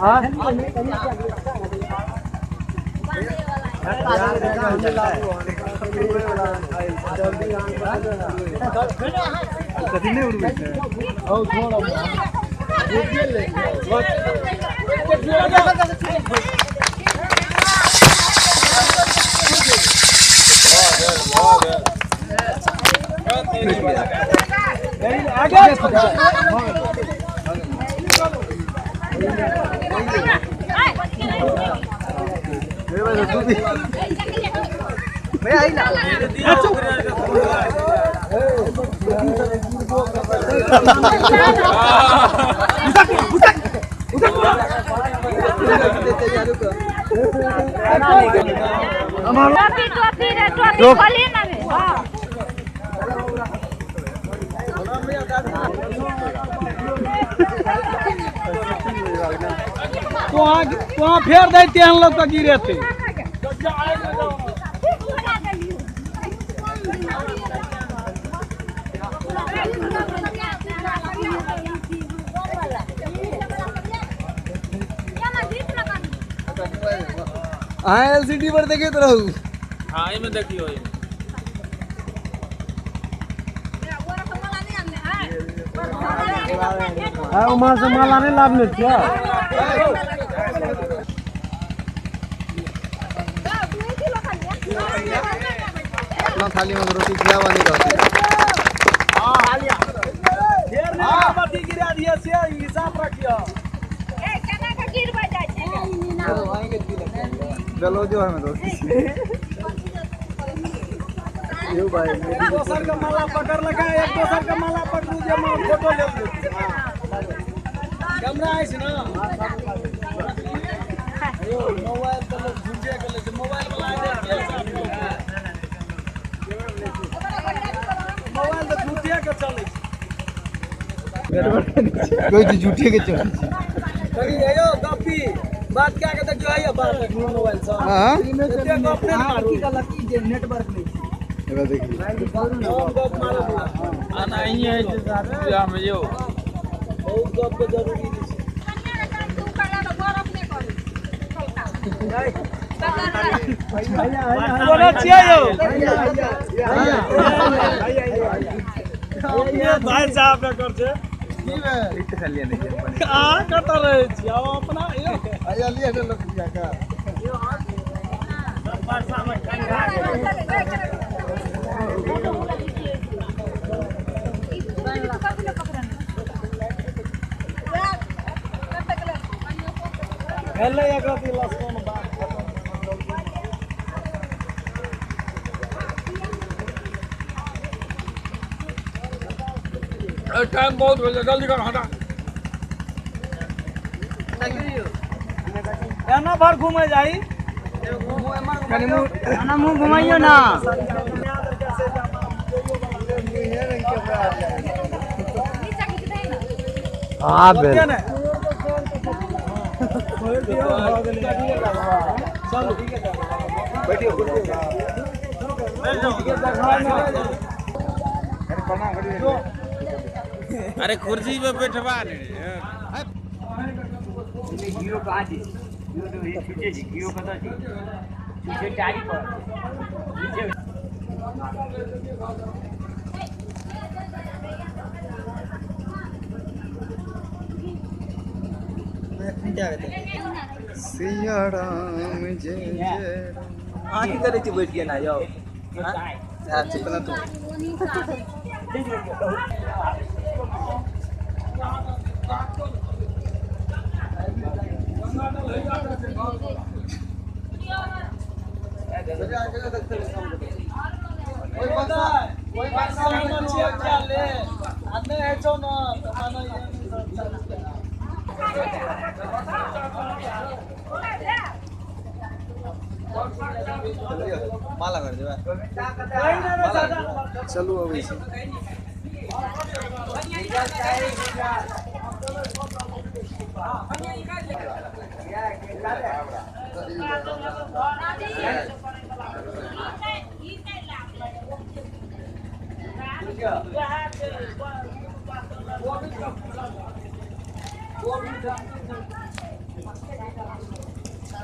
हां कथी नहीं उड़बै छै औ थोड़ा तो फेर दैते हम लोग का गिरे थे। हाँ एलसीडी पर देखे तो रहू। हाँ एमे देखियो। हाँ वहाँ से माल आने लाभ नहीं क्या? अपना थाली में रोटी खिलावा नहीं रहती। हाँ हाँ गिरा दिया से हिसाब रखियो। ए केना के गिरबा जाय छै चलो जो हमें दोस्त यो भाई दोसर का माला पकड़ लगा एक दोसर का माला पकड़ू जे मां फोटो ले ले। कैमरा आइस ना यो मोबाइल तो लोग झुंझे के ले मोबाइल वाला दे मोबाइल तो झूठे के चले कोई झूठे के चले कहीं यो गप्पी बात क्या के देखियो आइए बात मोबाइल से। हां एते गप नै मारू की गलत की जे नेटवर्क नहीं एबा देखी गप मारू आ नहीं है जे साथ बियाह में यो बहुत गप के जरूरी नहीं छै। तू कला तो गरम नै करू कोना छियै यो भैया भाई साहब ने कर छै की भेल इत खालिया नहीं आ करता रहै छी अब अपना यो आया लिया ने लोग बिया का यो हां सब परसा में ठंडा हेले एक राती लसकोन बात खत्म। टाइम बहुत हो गया जल्दी कर हटा। एना भर घूमे जाई एना मुंह घुमाइयो ना। हां बे चलो बैठियो अरे कुर्सी पे बैठवा नहीं गियो कहाँ जी गियो तो ये छूटे जी गियो कता जी छूटे टारी पर नीचे सिया राम जय जय आ की करे छी बैठ के ना यो हां चितना तो माला कर देबा चलू अबै छी।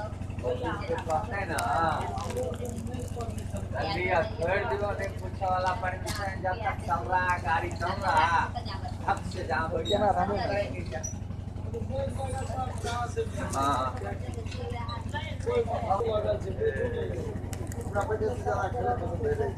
कहते ना छोड़ दियो नहीं पूछे वाला परमिशन जब तक चल रहा है गाड़ी चल रहा है हक से जाम हो गया। हाँ हमरा पहिले से ज्यादा खेले पसंद रहै छै।